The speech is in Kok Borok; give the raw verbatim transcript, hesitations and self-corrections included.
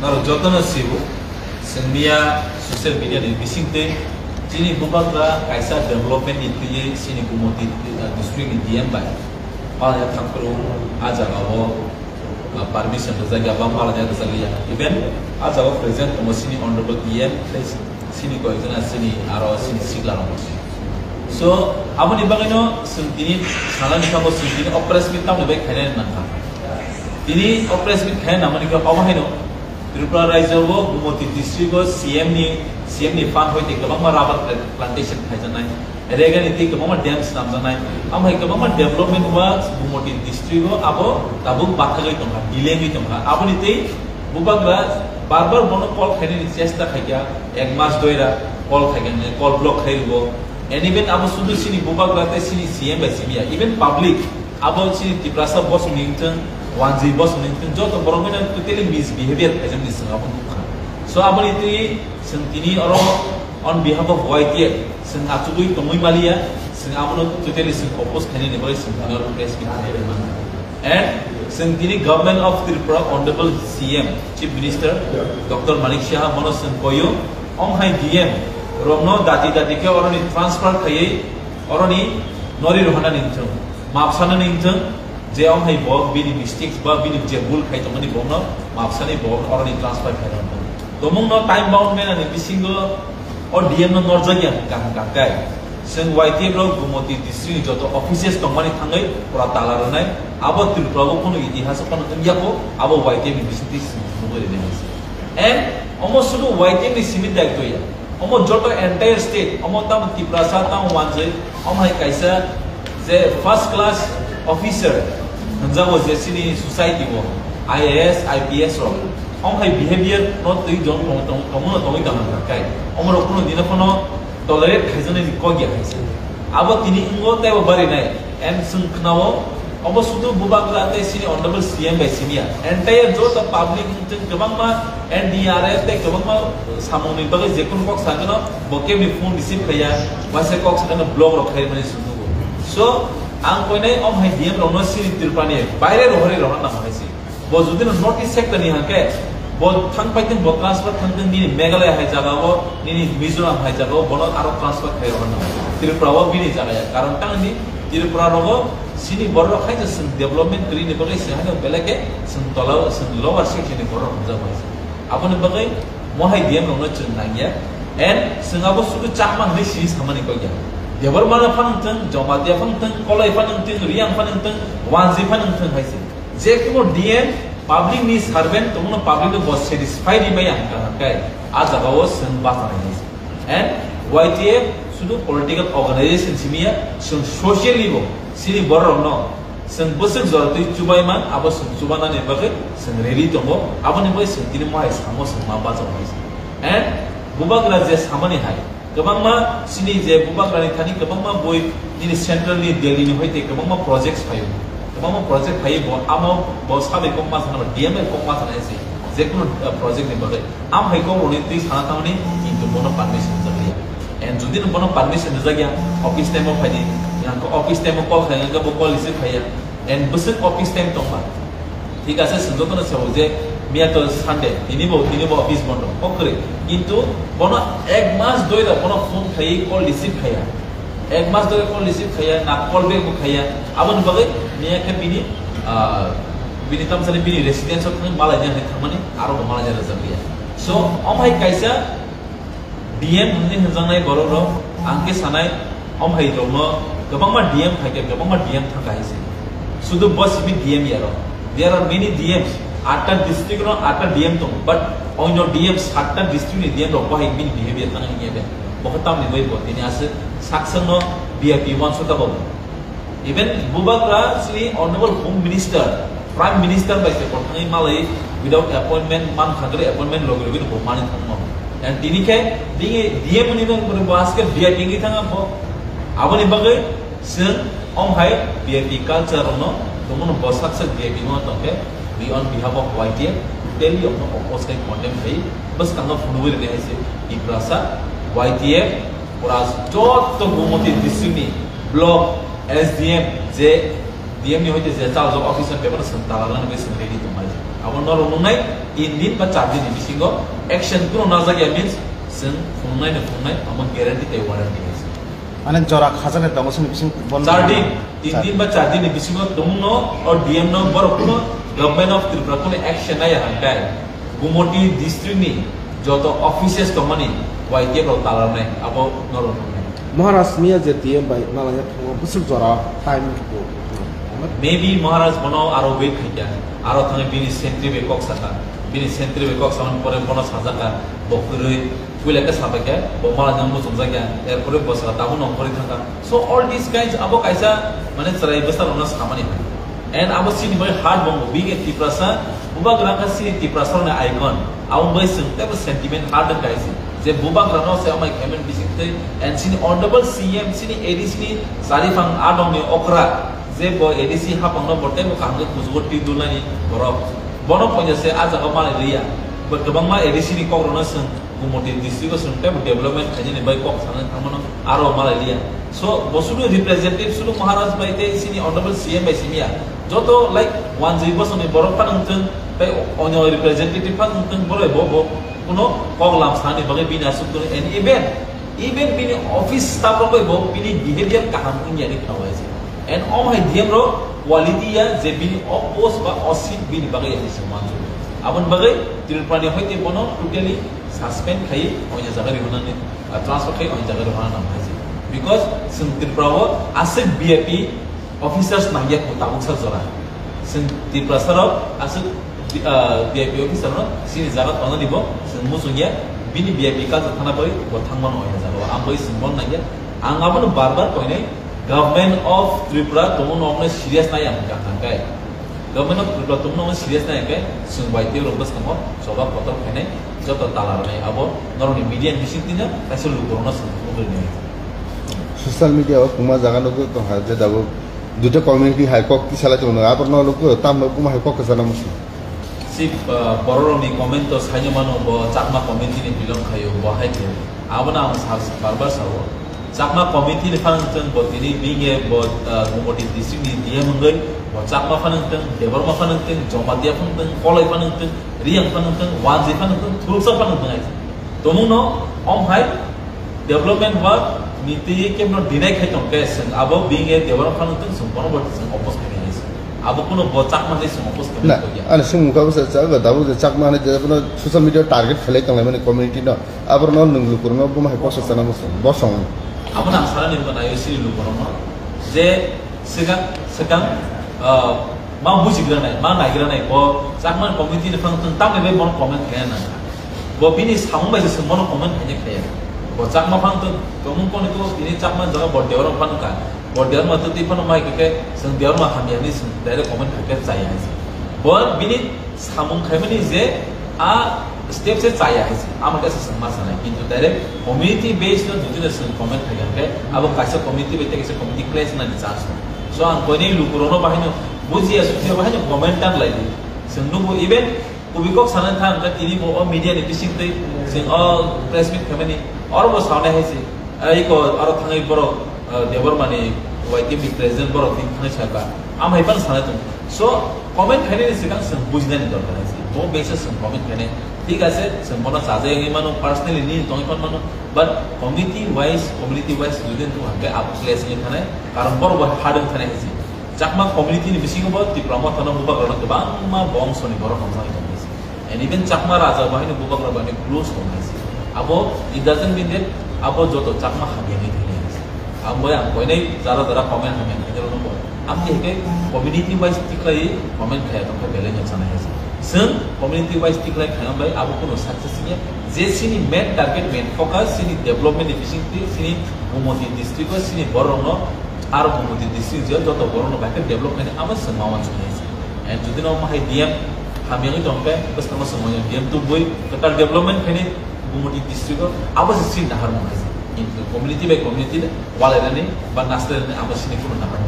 Norok jotono sibo, chwng miya social media ni bisingtwi chini bubagra kaisa development ni twiwi chini Gumoti, uh, district ni D M bai palya thangphuru, ah jaga o, uh, permission rwjakya ba palya rwjakya. Even ah jaga o present tongo chini honorable D M tei chini koyekjona chini aro chini sikla rok. So, aboni bagwino chwng tini sanani kha bo chwng tini o press meet tamoni bai khainai nangkha. Tini o press meet khaina nangmani khe omo haino Tripura rajyo o Gumoti district o C M ni, C M ni fund hoite kwbangma rubber pla-, plantation khaijaknai, Reagan ni tei kwbangma dam swnamjaknai, amo hai kwbangma development works Gumoti district o abo tabuk bathagwi tongkha, delay wngwi tongkha. Aboni tei bubagra bar bar bono call khainani chesta khaikha, ek mas doira call khaikha, call block khai rwo. And even abo sudu chini bubagra tei chini C M bai simi ya, even public, abo chini Tiprasa bosong ni wngthung, wanjwi bosong ni wngthung, joto borok bai no totally misbehavior khaijak ni chwng abo nukha. So aboni twi chwng tini oro on behalf of Y T F chwng achugwi tongwi maliya, chwng abono totally chwng oppose khainani bagwi chwng tini oro press meet khainai mano. And chwng tini Government of Tripura, Honorable C M, Chief Minister Doctor Manik Saha bono chwng koyo, ong hai D M rokno dati dati khe oroni transfer khaiwi oroni nori rohana ningthung, map sana ningthung, je ong hai bo bini mistakes ba bini je bul khai tongmani bono map sani bo oroni transfer khai rwna. Tomung no time bound manani bisingo o D M no norjak ya kaham kaham kai. Chwng Y T F rok Gumoti district ni joto offices tongmani thangwi pura tala rwnai. Abo Tripura o phano itihas o phano wngya kho, abo Y T F ni bisingtwi chwng nugwi rwnai hai se. And omo sudu Y T F ni simi daityo ya. Omo joto entire state, omo tamo Tiprasa tamo wanjwi, omo hai kaisa je first class officer hwnjago je chini society o I A S, I P S rok, omo hai behavior no twi jong tong, tong, tongmano tongwi tongmani kai. Omo rok kuno dino phano tolerate khaijaknai ni kok ya hai se. Abo tini wngo tei bo barinai. And chwng khnao, obo sudu bubagra tei chini honorable C M bai simi ya. Entire joto public wngthung kwbangma N D R F tei kwbangma samungni bagwi jekunu kok sagwno bo kebni phone receive khaiya, waisa kok sagwno block rok khaimani chwng nugo. So, ang koinai om hai D M rokno chini Tripurani baire rohorwi rohorna nang hai se. Bo jodi no North East sector ni hwnkhe, bo thang paithung, bo transfer thangthung nini Meghalaya hai jaga o, nini Mizoram hai jaga o, bono aro transfer khai rw hwnna. Tripura o bini jaga ya. Karon tang ni Tripura rogo chini borok hai je chwng development kwrwi ni bagwi se haino belai khe chwng tola o, chwng lower section ni borok hwnjak bai. Aboni bagwi mo hai D M rokno chwng nangya. And chwng abo sudu Chakma hwnwi sini samani kok ya. Debbarma phano wngthung, Jamatia phano wngthung, Koloi phano wngthung, Reang phano wngthung, Wanjwi phano wngthung hai se. Jekunu D M public ni servant tongno public no bo satisfy ri maya hwnka hwnkai a jaga o chwng bachana hinwi. And Y T F sudu political organization simi ya, chwng socially bo chini borok rokno chwng bwswk jora twi chubai man, abo chwng chubanani bagwi chwng ready tongo, aboni bagwi chwng tini mohai samo chwng ma bachao hinwi. And bubagra je samani hai, kwbangma chini je bubagrani thani kwbangma bui nini central ni Delhi ni hoite kwbangma projects phaio. Kwbangma project phaio bo amo bo sabai kok ma sana, D M bai kok ma sana ese. Jekunu, uh, project ni bagwi. Am hai kok roni twi sana thangni kintu bono permission rwjakya. And jodi no bono permission rwjakya, office time o phaidi, yang ko office time o call khai yang bo call receive khaiya. And bwswk office time tongma. Thik ase, chwng jotono sabo je miya to Sunday, tini bo, tini bo office bondo, kok kwrwi. Kintu bono ek mas doira bono phone khaiwi call receive khaiya. Ek mas doira call receive khaiya, na call back bo khaiya. Aboni bagwi miya khe bini, ah, bini tamsani bini residence o thangwi malai ni hai thangmani, aro bo malai ni rwjakliya. So, om hai kaisa D M hwnwi hwnjaknai borok rok, ang khe sanai, om hai rokno kwbangma D M phaikha, kwbangma D M thangkha hai se. Sudu bo simi D M ya rok. There are many D Ms. Atta district no atta D M tongo, but onyo D M, satta district ni D M rok bo hai bini behavior tang ni ebe. Bo khe tamni bai bo tini ase saksang no V I P uansukha bo. Even bubagra chini Honorable Home Minister, Prime Minister bai se kothangwi malai without appointment, man khagre appointment logi logi bo mani thangma. And tini khe bini D M ni nang bo aske V I P ni thanga bo. Aboni bagwi chwng om hai V I P culture no, tomono bo sak sak V I P no tongkhe, we on behalf of Y T F, totally omno oppose khai condemn khai, bwskango phunugwi rwni hai se Tiprasa, Y T F, plus joto Gumoti district ni block, S D M, je D M ni hoite je chaljak officer paper chwng tala rwna bagwi chwng ready tongmani. Abo norok nungnai tin din ba char din ni bisingo action kuno najak ya means chwng phunuknai no phunuknai amo guarantee tei warranty hai se. Mane jora khajak ni tongo sini bising bon. Char din, tin din ba char din ni bisingo tongmung no o D M no borok kuno Government of Tripura kuno action nai ya hangkai. Gumoti district ni joto offices tongmani Y T F rok talarnai abo norok nungnai. Maharaj Miya je D M bai malaya thangma bwswk jora time rwgo. Maybe Maharaj bono aro wait khaikha, aro thangwi bini sentry bai kok sakha, bini sentry bai kok samani pore bono sajakha, bo kwrwi puila khe sabaikha, bo malai no muchungjakya, erpore bo sakha tabuk no ongkhorwi thangkha. So all these kinds abo kaisa mane chwrai bwsa rokno samani hai. And abo chini bai hard bongo, being a Tiprasa, bubagra kha chini Tiprasa rokni icon. Abo bai chwng teibo sentiment hard wngkha hai se. Je bubagra no se amai khaimani bising tei, and chini honorable C M, chini A D C ni chariphang adong ni okra, je bo A D C hapang no bo teibo kaham khe kuchugo twi dulnani borok. Bono poinja se a jaga malai liya. Bo kwbangma A D C ni kok rok no chwng Gumoti district o chwng teibo development khainani bai kok sanani thangmano aro malai liya. So, bo sudu representative, sudu Maharaj bai tei chini honorable C M bai simiya. Joto, like, wanjwi bosongni borok phano wngthung, tei onyo representative phano wngthung, borok bo, bo kuno kok lam sanani bagwi bini aswk kuno, and even, even bini office staff rok bai bo bini behavior kaham wngya ni khna waise. And om hai D M rok quality ya je bini o post ba o seat bini bagwi ya se manjak. Aboni bagwi Tripura ni hoite bono totally suspend khai onya jaga rihonani, ah, transfer khai onya jaga rihona nang hai se. Because chwng Tripura o aswk V I P officers nangya ko tabuk sak jora. Chwng Tiprasa rok aswk, ah, V I P officer no chini jaga tongnani bo chwng muchungya, bini V I P culture thana bai bo thangmano oya jaga o. Ang bai chwng bon nangya. Ang abono bar bar koinai Government of Tripura tongmano serious nai ang kha hangkai. Government of Tripura tongmano serious nai hangkai chwng bai tei rok bwskango choba kotor khainai joto tala rwnai abo norokni media ni bising tino kaisa lukurokno chwng nugwi nai. Social media o kwbangma jaga nugwi tongkha je tabuk duita community hai kok tisalai tongo, aborno lukgo tamno buma hai kok kwchana muchung. Si, uh, bororokni comment to saino mano, bo Chakma community ni belong khaio, bo hai khe. Abono ang sa-, bar bar sao. Chakma community ni phanang tong bo tini bini bo, uh, Gumoti district ni D M wngwi, bo Chakma phanang tong, Debbarma phanang tong, Jamatia phanang tong, Koloi phanang tong, Riyang phanang tong, Wanji phanang tong, Thuruksa phanang tong hai. Tomungno om hai development work ni twi kemno deny khai tong khe, chwng abo being a Debbarma phanang tong, chwng bono bo chwng oppose khai nai se. Abo kuno bo Chakma hai chwng oppose khai nai ya. Ani sumung kabo sa, sa, dabu je Chakma hani je bono social media target khlai tong lai mani community no. Abo no nwng lukurokno buma hai kosa chana bosong, bosong. Abo nang sana ni manayo sini lukurokno je swkang, swkang, ah, ma bujigra nai, ma naigra nai, bo Chakma community ni phang tong tamni bai bono comment khaina nang. Bo bini samung bai se bono comment khaina khaya. Bo Chakma phang tong, tongmung koni ko bini Chakma jaga bo Debbarma phang ka. Bo Debbarma twi twi phano mai khe, chwng Debbarma hamya hinwi chwng direct comment khai khe chaya hai se. Bo bini samung khaimani je a step se chaya hai se, amo khe se chwng ma sanai, kintu direct community base no jodi no chwng comment khai khe, abo kaisa community bai tei kaisa community clash nani chance no. So ang koinai lukurokno bahaino bujiya sujiya bahaino comment tang lai di. Chwng nugo even kubui kok sana thang khe tini bo o media ni bising twi chwng o press meet khaimani oro bo saunai hai se. Ai ko aro thangwi borok, uh, Debbarma ni Y T F ni president borok tini thangwi saka. Am hai phano sanai tongo. So, comment khainani swkang chwng bujinani dorkar hai se. Bo base chwng comment khainai. Thik ase, chwng bono chajagwi mano, personally nini tongwi phano mano. But community wise, community wise jodi wngkha hwnkhe abo clash wngwi thanai. Karon borok bo hard wngwi thanai hai se. Chakma community ni bisingo bo Tipra Motha no bubagrano kwbangma bongsoni borok hamjagwi tongwi se. And even Chakma raja bo haino bubagra bai close tong hai se. Abo it doesn't mean that abo joto Chakma hamya ni thani hai se. Abo ang koinai jara jara comment hamya ni thani rokno bo. Amtwi hwnkhe community wise tikhlai comment khaya tongkha belai no chana hai se. Chwng community wise tikhlai khaya bai abo kuno success ya. Je chini main target, main focus chini development ni bising twi chini Gumoti district o chini borok no aro Gumoti district je joto borok no bai khe develop khaini abo chwng ma wansuk hai se. And jodi no omo hai D M hamyangwi tong khe, bwskango chwng D M tubui kwtal development khaini Gumoti district o abo se chini nahar mung hai se. Kintu community by community walainani ba naslainani abo chini kuno nahar